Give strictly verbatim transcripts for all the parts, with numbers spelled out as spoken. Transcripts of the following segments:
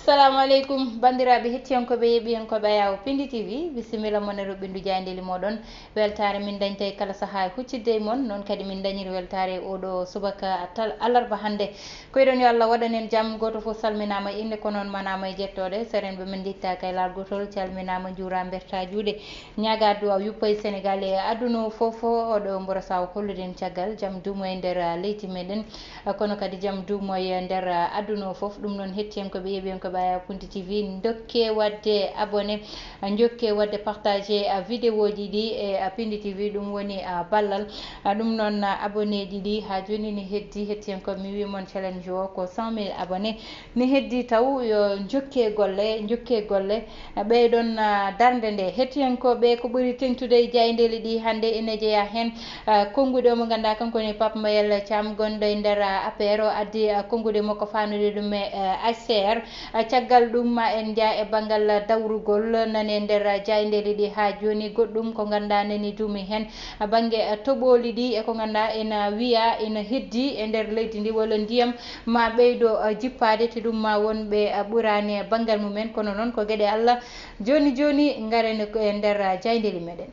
Salamu aleykum, banndiraaɓe hettiyankooɓe, yeeɓiyankooɓe Ayaawo Pindi T V, bisimilla mon e roɓɓindu jaayndeeli mooɗon. Weltaare min dañta e kala sahaa e huccidde e mon, noon kadi min dañiri weltaare e oɗo subaka tal alarba hannde. Koyɗon yo Allah waɗan en jam, gooto fof salminaama e innde, ko noon manaama e jettooɗe. Serenɓe men njettaaka e laal gootol, calminaama, njuuraa, mbertaa juuɗe. Ñaagaa duwaaw yuppa e Senegaal e aduna o fof, oɗo mboro saw hollude en caggal jam duumo e nder, ah, leydi meɗen, ah, kono kadi jam duumo e nder, ah, aduna o fof. Ɗum noon hettiyankooɓe, yeeɓiyankooɓe Ayaawo Pindi T V, ndokke waɗde abonné, ah, njokke waɗde partagé, ah, vidéo ji ɗi e, ah, Pindi T V, ɗum woni, ah, ballal. Ah, ɗum noon, ah, abonné ji ɗi haa jooni ne heddi, hettiyankooɓe, mi wii mon challenge o ko cent mille abonné. Ne heddi taw yo njokke golle, njokke golle, ɓeyɗon, ah, darnde nde. Hettiyankooɓe, ko ɓuri teŋtude e jaayndeeli ɗi hannde ene jeyaa heen, ah, konnguɗi o mo ngannduɗaa kanko woni Pape Mayel Thiam gonɗo e nder, ah, A P R, o addi, ah, konnguɗi makko faandude ɗum e, eh, H C R. Ah, caggal ɗum ma en njah e banngal dawrugol nane nder, ah, jaayndeeli ɗi haa jooni. Goɗɗum ko ngannduɗaa nani duumi heen, ah, bannge, ah, toɓooli ɗi e ko ngannduɗaa ena wiya ena heddi e nder leydi ndi walla ndiyam ma ɓeydo, ah, jippaade, te ɗum ma won ɓe, ah, ɓuraani e banngal mumen. Kono noon ko geɗe Allah. Jooni jooni, ngaren ko e nder, ah, jaayndeeli meɗen.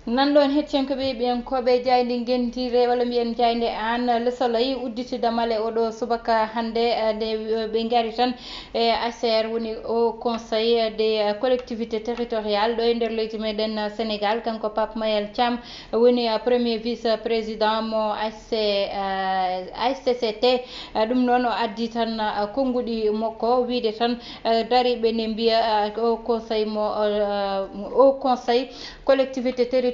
Nan ɗoon hettiyankooɓe, yeeɓiyankooɓe, jaaynde ngentire walla mbiyen jaaynde aan, Le Soleil udditi damal e oɗo subaka hannde, ah, nde ɓe ngari tan e H C R, woni Haut Conseil des Collectivités Territoriales ɗo e nder leydi meɗen, ah, Sénégal. Kanko Pape Mayel Thiam woni, ah, premier vice-président mo H C, ah, H C C T. Ah, ɗum noon o addi tan, ah, konnguɗi makko, wiyde tan, ah, dariiɓe ne mbiya, ah, Haut Conseil mo, ah, Haut Conseil Collectivité Territoriale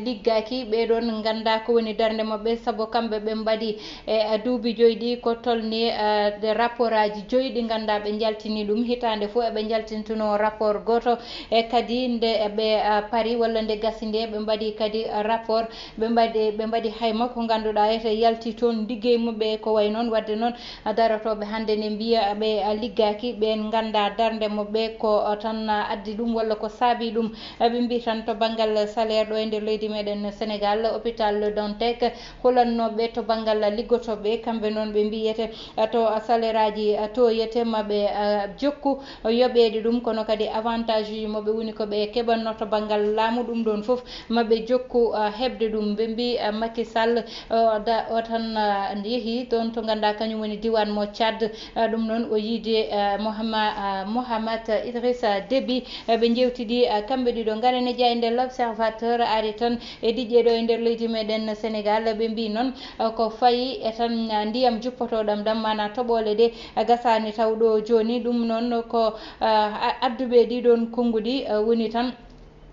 liggaaki. Ɓee ɗoon nganndaa ko woni darnde maɓɓe, sabu kamɓe ɓe mbaɗi e, eh, duuɓi joyi ɗi ko tolni, eh, de rapport aji joyi ɗi ngannduɗaa ɓe njaltini ɗum. Hitaande fof eɓe njaltintuno rapport gooto, e kadi nde ɓe, eh, pari walla nde gasi nde ɓe mbaɗi kadi rapport, ɓe mbaɗi, ɓe mbaɗi hayma ko ngannduɗaa ete yalti toon liggey muɓɓe ko wayi noon. Waɗde noon, darotooɓe hannde ne mbiya ɓe, eh, liggaaki, ɓeen nganndaa darnde muɓɓe ko, eh, tan addi ɗum walla ko saabi ɗum. Eh, ɓe mbii tan to banngal salaire ɗo e nder leydi meɗen Sénégal, hôpital Le Dantec, hulannooɓe to banngal liggotooɓe, kamɓe noon ɓe mbiyete, eh, to salaire aji, eh, toyete ma ɓe, eh, jokku yoɓeede ɗum, kono kadi avantage uji mo ɓe woni ko ɓe keɓanno to banngal laamu, ɗum ɗoon fof ma ɓe jokku, eh, heɓde ɗum. Ɓe mbii, eh, Macky Sall, o da-, o tan, eh, yehi toon to ngannduɗaa kañum woni diiwaan mo Tchad, eh, ɗum noon o yiide, eh, Mohama-, eh, Mohamed Idrissa Déby, eh, ɓe njeewtidi, eh, kamɓe ɗiɗo. Ngaren e jaaynde L'Observateur ari tan e diƴƴe ɗo e nder leydi meɗen Sénégal. Ɓe mbii noon, eh, ko fayi e tan, eh, ndiyam juppotooɗam ɗam, maanaa toɓoole ɗe, eh, gasaani taw ɗo jooni. Ɗum noon ko, eh, a-, adduɓe ɗiɗon konnguɗi, eh, woni tan,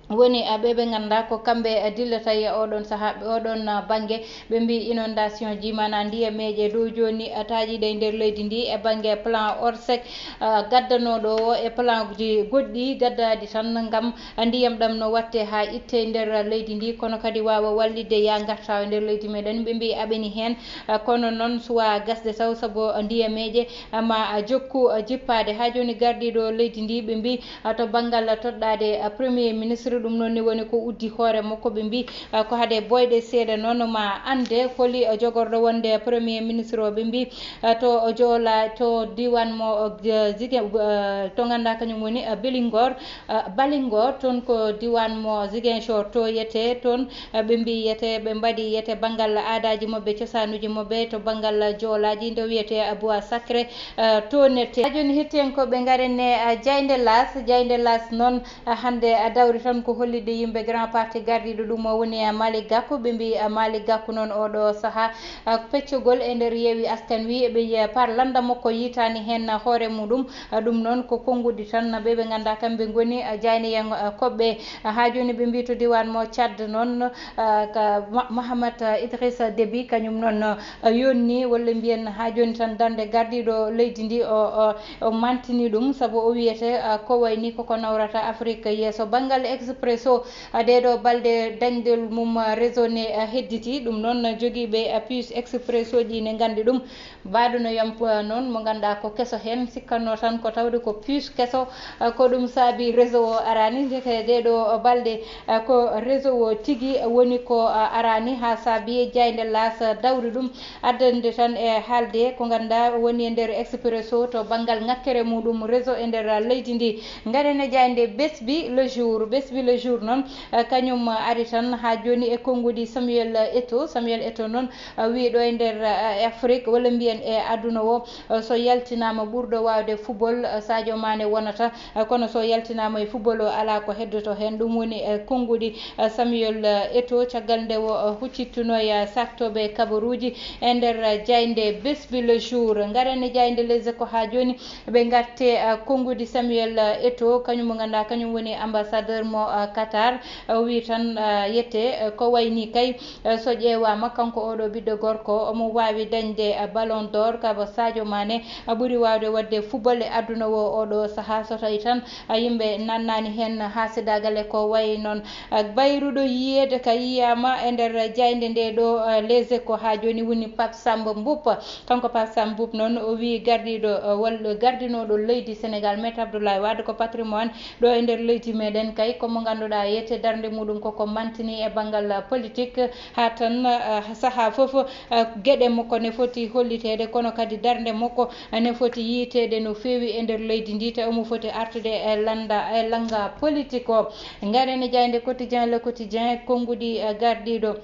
woni, eh, ɓe ɓe ngannduɗaa ko kamɓe, eh, dillata e oɗon sahaa, ɓe oɗon, eh, bannge. Ɓe mbii inondation ji, maanaa ndiyameeje ɗo jooni, eh, taaƴiiɗe e nder leydi ndi e bannge plan Orsec, eh, gaddanooɗo o e plan ji goɗɗi gaddaaɗi tan ngam ndiyam ɗam no watte haa itte e nder leydi ndi, kono kadi waawa wallitde yaa ngarta e nder leydi meɗen. Ɓe mbii aɓeni heen, eh, kono noon suwaa gasde taw, sabu ndiyameeje, eh, ma, eh, jokku, eh, jippaade. Haa jooni gardiiɗo leydi ndi, ɓe mbii, eh, to banngal toɗɗaade, eh, premier ministre, ɗum noon ne woni ko uddi hoore makko. Ɓe mbii, eh, ko hade boyɗe seeɗa noon ma annde holi, eh, jogorɗo wonde premier ministre o. Ɓe mbii, eh, to Joola, to diiwaan mo, eh, Ziguin-, eh, to ngannduɗaa kañum woni, eh, Belingor, eh, Balingor, toon ko diiwaan mo Ziguinchor, to yete toon, eh, ɓe mbii yete, ɓe mbaɗi yete banngal aadaaji maɓɓe, cosaanuuji maɓɓe to banngal joolaaji, nde wiyetee, eh, Bois Sacré, eh, to nette. Haa jooni hettiyankooɓe, ngaren e, eh, jaaynde L'As. Jaaynde L'As noon, eh, hannde, eh, dawri tan ko hollitde yimɓe grand parti gardiiɗo ɗum o woni, eh, Malick Gakou. Ɓe mbii, eh, Malick Gakou noon oɗo sahaa, eh, peccogol e nder Yewwi Askan Wi, ɓe, eh, par lannda makko yiytaani heen hoore muɗum. Eh, ɗum noon ko konnguɗi tan ɓe ɓe ngannduɗaa kamɓe ngoni, eh, jaayndeyan, eh, koɓɓe. Eh, haa jooni ɓe mbii to diiwaan mo Tchad noon, eh, ka Ma-, Mahamat, eh, Idrissa Déby kañum noon, eh, yonni walla mbiyen haa jooni tan darnde gardiiɗo leydi ndi o, o, o mantini ɗum, sabu o wiyete, eh, ko wayni koko nawrata Afrique yeeso. Banngal ex- Expresso, ah, ɗee ɗoo balɗe dañdol mum, ah, réseau ne, ah, hedditi. Ɗum noon, jogiiɓe, ah, puce Expresso ji ne nganndi ɗum. Baɗuno yam, ah, noon mo ngannduɗaa ko keso heen, sikkatnoo tan ko tawde ko puce keso, ah, ko ɗum saabi réseau o araani. Ndeke ɗee ɗoo balɗe, ah, ko réseau o tigi woni ko, ah, araani, haa saabi jaaynde L'As dawri ɗum. Addande tan e haalde ko ngannduɗaa woni e nder Expresso to banngal ŋakkere muɗum réseau e nder leydi ndi. Ngaren e jaaynde Besbi le jour. Besbi le jour noon, eh, kañum ari tan haa jooni e konnguɗi Samuel Eto'o. Samuel Eto'o noon, eh, wii ɗo e nder, eh, Afrique, walla mbiyen e aduna o, eh, so yaltinaama ɓurɗo waawde football, eh, Sadio Mané wonata. Eh, kono so yaltinaama e football o, alaa ko heddoto heen. Ɗum woni, eh, konnguɗi, eh, Samuel, eh, Eto'o, caggal nde o, eh, huccittunoo e, eh, saktooɓe kabaruuji e nder, eh, jaaynde Besbi le jour. Ngaren e jaaynde Les Echos haa jooni, ɓe ngarte, eh, konnguɗi Samuel, eh, Eto'o, kañum mo ngannduɗaa kañum woni ambassadeur mo, eh, Qatar. Eh, o wii tan, eh, yette, eh, ko wayi nii kay, eh, so ƴeewaama, kanko oɗo ɓiɗɗo gorko, omo waawi dañde, eh, Ballon d'Or, kaba Sadio Mané, eh, ɓuri waawde waɗde football e aduna o oɗo sahaa. So tawi tan, eh, yimɓe nannaani heen haasidaagal e ko wayi noon. Eh, bayruɗo yiyeede ka yiyaama e nder jaaynde nde ɗo, eh, Les Echos haa jooni woni Pape Samba Mboup. Kanko Pape Samba Mboup noon, o wii gardiiɗo, eh, walla gardinooɗo leydi Sénégal, Maître Abdoulaye Wade, ko patrimoine ɗo e nder leydi meɗen kay, ko mo ngannduɗaa yette darnde muɗum koko mantini e banngal politique, haa tan, eh, sahaa fof, eh, geɗe makko ne foti holliteede, kono kadi darnde makko ne foti yiyteede no feewi e nder leydi ndi, te omo foti artude e lannda, e lannga politique o. Ngaren e jaaynde Quotidien, Le Quotidien, konnguɗi, eh, gardiiɗo.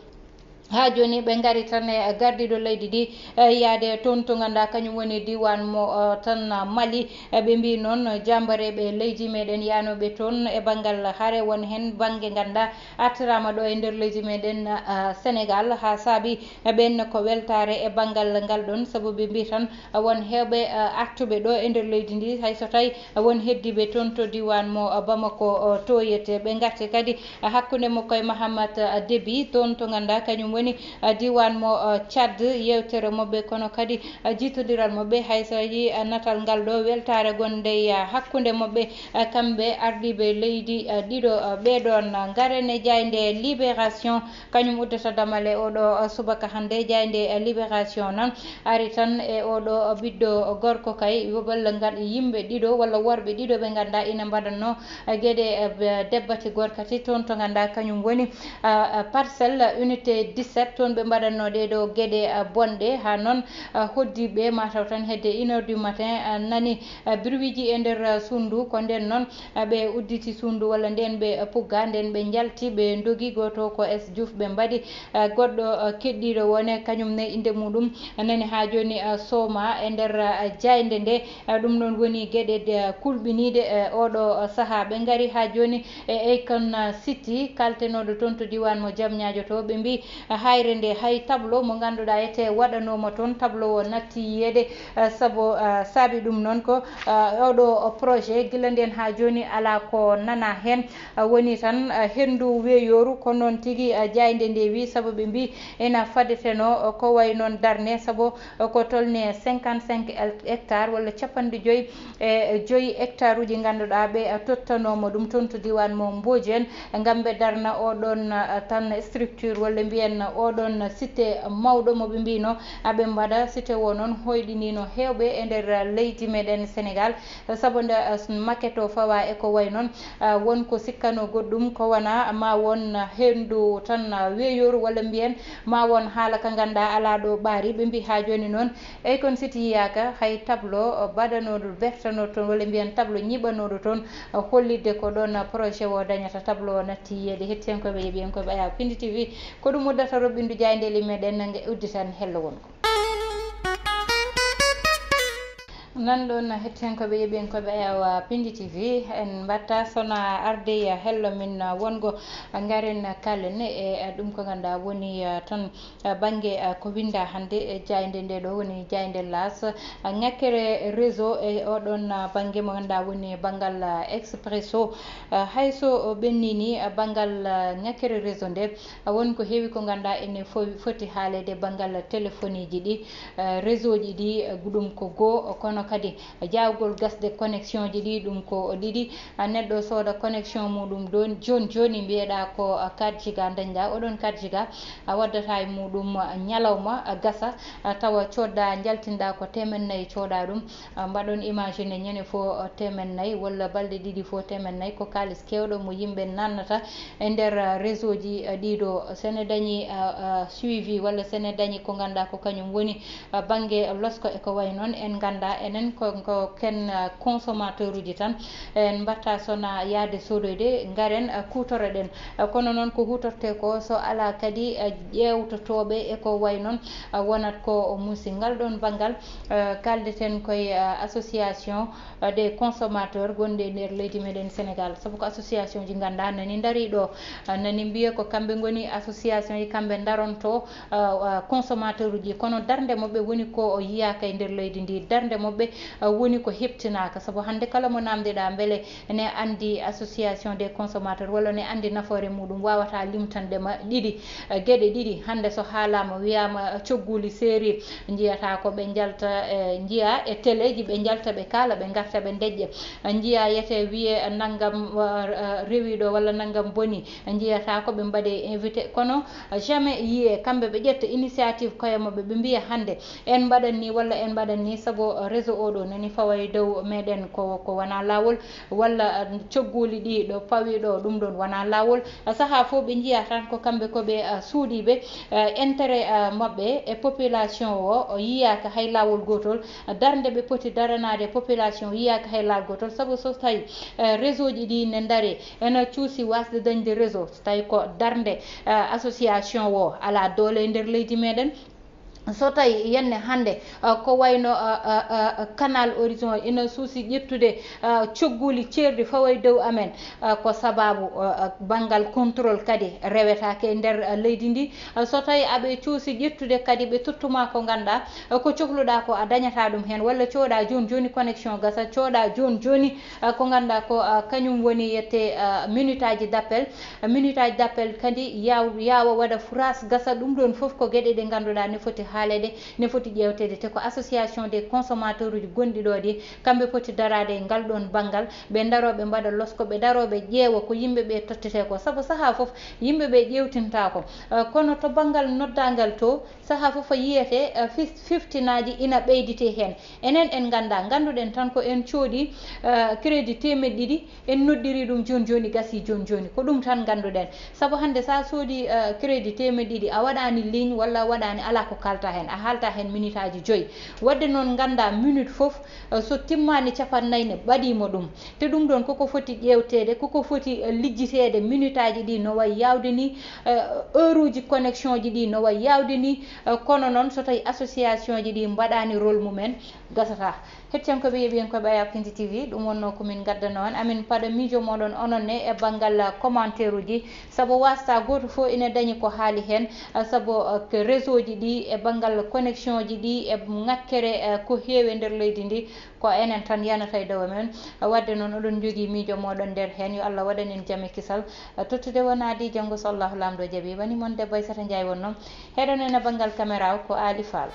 Haa jooni ɓe ngari tan e gardiiɗo leydi ndi, eh, yaade toon to ngannduɗaa kañum woni diiwaan mo, eh, tan Mali. Eh, ɓe mbii noon, jaambareeɓe leydi meɗen yaanooɓe toon e banngal hare, won heen bannge ngannduɗaa artiraama ɗo e nder leydi meɗen, eh, Sénégal, haa saabi, eh, ɓeen ko weltaare e banngal ngal ɗoon, sabu ɓe mbii tan, eh, won heewɓe, eh, artuɓe ɗo e nder leydi ndi, hay so tawi won heddiiɓe toon to diiwaan mo, eh, Bamako, eh, tooyete. Ɓe ngarti kadi hakkunde makko e Mahamat, eh, Déby, toon to ngannduɗaa kañum woni, eh, diiwaan mo, eh, Tchad, yeewtere maɓɓe, kono kadi, eh, jiitondiral maɓɓe, hay so yii, eh, natal ngal ɗo, weltaare gonde, eh, hakkunde maɓɓe, eh, kamɓe ardiiɓe leydi, eh, ɗiɗo, eh, ɓee ɗoon. Ngaren e jaaynde Libération, kañum uddata damal e oɗo, eh, subaka hannde. Jaaynde, eh, Libération noon ari tan e oɗo, eh, ɓiɗɗo gorko kay, walla ngal yimɓe ɗiɗo walla worɓe ɗiɗo ɓe ngannduɗaa ina mbaɗatnoo, eh, geɗe, eh, be-, debbati gorkati toon to ngannduɗaa kañum woni, eh, eh, Parcelles unité dix-sept, toon ɓe mbaɗatnoo ɗee ɗoo geɗe, eh, bonɗe. Haa noon, eh, hoddiiɓe mataw tan hedde une heure du matin, eh, nani, eh, birwiiji e nder, eh, suudu. Ko ndeen noon, eh, ɓe udditi suudu walla ndeen ɓe pugga, ndeen ɓe njalti, ɓe ndogi. Gooto ko S Diouf ɓe mbaɗi, eh, goɗɗo, eh, keɗɗiiɗo wone kañum ne innde muɗum nani haa jooni, eh, sooma e nder, eh, jaaynde nde. Eh, ɗum noon woni geɗe de kulɓiniiɗe, eh, oɗo, eh, sahaa. Ɓe ngari haa jooni e Akon, eh, City, kaltenooɗo toon to diiwaan mo Diamniadio to. Ɓe mbii, eh, hayre nde hay tableau mo ngannduɗaa ete waɗanooma toon, tableau o natti yiyeede, eh, sabu, eh, saabi ɗum noon ko, eh, oɗo projet gila ndeen haa jooni alaa ko nanaa heen. Eh, woni tan, eh, henndu weeyooru, ko noon tigi, eh, jaaynde nde wii, sabu ɓe mbii ena fadetenoo, eh, ko wayi noon darne, sabu, eh, ko tolni cinquante-cinq hectares walla capanɗe joyi e joyi hectares uji ngannduɗaa ɓe, eh, tottanooma ɗum toon to diiwaan mo Mbodiène ngam ɓe darna oɗon, eh, tan structure walla mbiyen oɗon cité mawɗo mo ɓe mbino aɓe mbaɗa. Cité o noon hoyɗinino heewɓe e nder leydi meɗen Sénégal, sabu nde, eh, maquette o fawa e ko way noon, eh, won ko sikkano goɗɗum ko wona ma won henndu tan, eh, weeyoru walla mbiyen ma won haala ka ngannduɗaa alaa ɗo ɓaari. Ɓe mbi haa jooni noon Akon City yiyaaka hay tableau, eh, baɗanooɗo, bertanooɗo toon walla mbiyen tableau ñiɓanooɗo toon, eh, hollitde ko ɗoon, eh, projet o dañata. Tableau o natti yiyeede. Hettiyankooɓe, yeɓiyankooɓe Ayaw Pindi T V, ko ɗum uddata roɓɓindu jaayndeeli meɗen nge udditan hello wonko. Nan ɗoon hettiyankooɓe, yeɓiyankooɓe Ayaw Pindi T V, en mbatta sona arde e hello min wongo ngaren kalen e ɗum ko ngannduɗaa woni, eh, tan, eh, bannge, eh, ko winnda hannde e jaaynde nde ɗo woni jaaynde L'As, eh, ŋakkere réseau e oɗon, eh, bannge mo ngannduɗaa woni banngal, eh, Expresso. Eh, hay so ɓennini, eh, banngal, eh, ŋakkere réseau nde, eh, won ko heewi ko ngannduɗaa ene fo-, foti haaleede banngal téléphone ji ɗi, eh, réseau ji ɗi, eh, ɗum ko goo, kono Kadi, jaawgol gasde connexion ji ɗi, ɗum ko ɗiɗi. A, neɗɗo sooda connexion muɗum don, jooni jooni, mbiyeɗa ko, a, quatre giga dañɗa. Oɗon quatre giga a waddata e muɗum, a, ñalawma, a, gasa, a, tawa codda, jaltinɗa ko temen nayi cooda ɗum. A, mbaɗon imagine ñande fof, a, temen nayi walla balɗe ɗiɗi fof temen nayi, ko kaalis keewɗo mo yimɓe nannata e nder, a, réseau ji, a, ɗiɗo. Sene dañi, a, a, suivi walla sene dañi ko ngannduɗaa ko kañum woni a, bannge losko e ko wayi noon, en nganndaa enen ko, ko ken, a, consommateur uji tan, en mbaɗta sona yahde sodoyde, ngaren, a, kuutoroɗen. A, kono noon ko huutortee ko, so alaa kadi, a, ƴeewtotooɓe e ko wayi noon, a, wonat ko muusi. Ngal ɗoon banngal, a, kaldeten koye, a, association, a, des consommateurs gonɗi e nder leydi meɗen Sénégal, sabu ko association ji ngannduɗaa nani ndarii ɗo, a, nani mbiye ko kamɓe ngoni association ji, kamɓe ndaronto, a, a, consommateur uji, kono darnde maɓɓe woni ko o yiyaaka e nder leydi ndi. Darnde maɓɓe, a, woni ko heɓtinaaka, sabu hannde kala mo namndiɗa mbele ne anndi association des consommateurs walla ne anndi nafoore muɗum, wawata limtande ma ɗiɗi, a, geɗe ɗiɗi. Hannde so haalama, wiyama, a, cogguli seeri, njiyata ko ɓe njalta, e, njiya e teleji, ɓe njalta, ɓe kaala, ɓe ngarta, ɓe deƴƴa. A, njiya yete wiye nanngam, a, a, rewiɗo walla nanngam boni. Njiyata ko ɓe mbaɗe invité, kono jamais yiyee kamɓe ɓe ƴetta initiative koye maɓɓe, ɓe mbiya hannde en mbaɗan ni walla en mbaɗan ni, sabu réseau oɗo nani fawa e dow meɗen, ko, ko wona laawol, walla, ah, cogguli ɗi ɗo pawi ɗo, ɗum ɗon wona laawol. Ah, saha fof ɓe njiya tan ko kamɓe ko ɓe, ah, suuɗiiɓe, ah, intérêt, ah, maɓɓe e population o, o yiyaaka hay laawol gootol. Ah, darnde ɓe poti daranaade population yiyaaka hay laawol gootol, sabu so tawi, eh, réseau ji ɗi ne ndare, ene cuusi wasde dañde réseau, so tawi ko darnde, eh, association o alaa doole e nder leydi meɗen. So tawi yenne hannde, eh, ko wayno, eh, eh, eh, Canal Horizon ina suusi ƴettude, eh, cogguli ceerɗi fawa e dow amen, eh, ko sababu, eh, eh, banngal contrôle kadi rewetaake e nder, eh, leydi ndi. Eh, so tawi aɓe cuusi ƴettude kadi, ɓe tottuma ko ngannduɗaa, eh, ko cohluɗaa ko a dañata ɗum heen, walla cooda jooni jooni connexion gasa, cooda jooni jooni, ah, ko ngannduɗaa ko, ah, kañum woni yette, ah, minute aji d'appel. Ah, minute aji d'appel kadi yaw-, yaawa waɗa furaas gasa. Ɗum ɗoon fof ko geɗe ɗe ngannduɗaa ne foti haaleede, ne foti ƴeewteede. Te ko association des consommateurs uji gonɗi ɗo ɗi, kamɓe poti daraade e ngal ɗoon banngal. Ɓe ndaroo, ɓe mbaɗa losko, ɓe ndaroo, ɓe ƴeewa ko yimɓe ɓe tottete ko. Sabu sahaa fof yimɓe ɓe ƴeewtinta ko. Ah, kono to banngal noddaangal to, sahaa fof a yiyete, ah, fif-, fiftinaaji ina ɓeyditee heen. Enen en nganndaa, ngannduɗen tan ko en cooɗi, eh, crédit teemeɗɗe ɗiɗi, en noddiri ɗum jooni jooni, gasii jooni jooni. Ko ɗum tan ngannduɗen. Sabu hannde so a soodi, eh, crédit teemeɗɗe ɗiɗi, a waɗaani ligne walla a waɗaani, alaa ko kaalta heen. A haalta heen minutaaji joyi. Waɗde noon nganndaa minute fof, eh, so timmaani capannayyi ne ɓadiima ɗum. Te ɗum ɗoon koko foti ƴeewteede, koko foti, eh, lijjiteede, minutaaji ɗi no wayi yaawde ni, eh, heure uji connexion ji ɗi no wayi yaawde ni, eh, kono noon so tawi association ji ɗi mbaɗaani rôle mumen, gasata. Hettiyankooɓe, yeeɓiyankooɓe Ayaaɓe Kindi T V, ɗum wonnoo ko min ngaddanoo on. Amin paɗa miijo mooɗon onon ne e banngal commentaire uji, sabu waasta gooto fof ina dañi ko haali heen, ah, sabu, ah, ko réseau ji ɗi e banngal connexion ji ɗi e ŋakkere, ah, ko heewi e nder leydi ndi, ko enen tan yanata e dow amen. Waɗde noon, oɗon njogii miijo mooɗon nder heen. Yo Allah waɗan en jam e kisal. Ah, tottude wonaadi janngo so Allahu Laamɗo jaɓii. Woni mon debbo Aysata Njaay wonnoo. Heɗonen e banngal caméra o ko Aali Faal.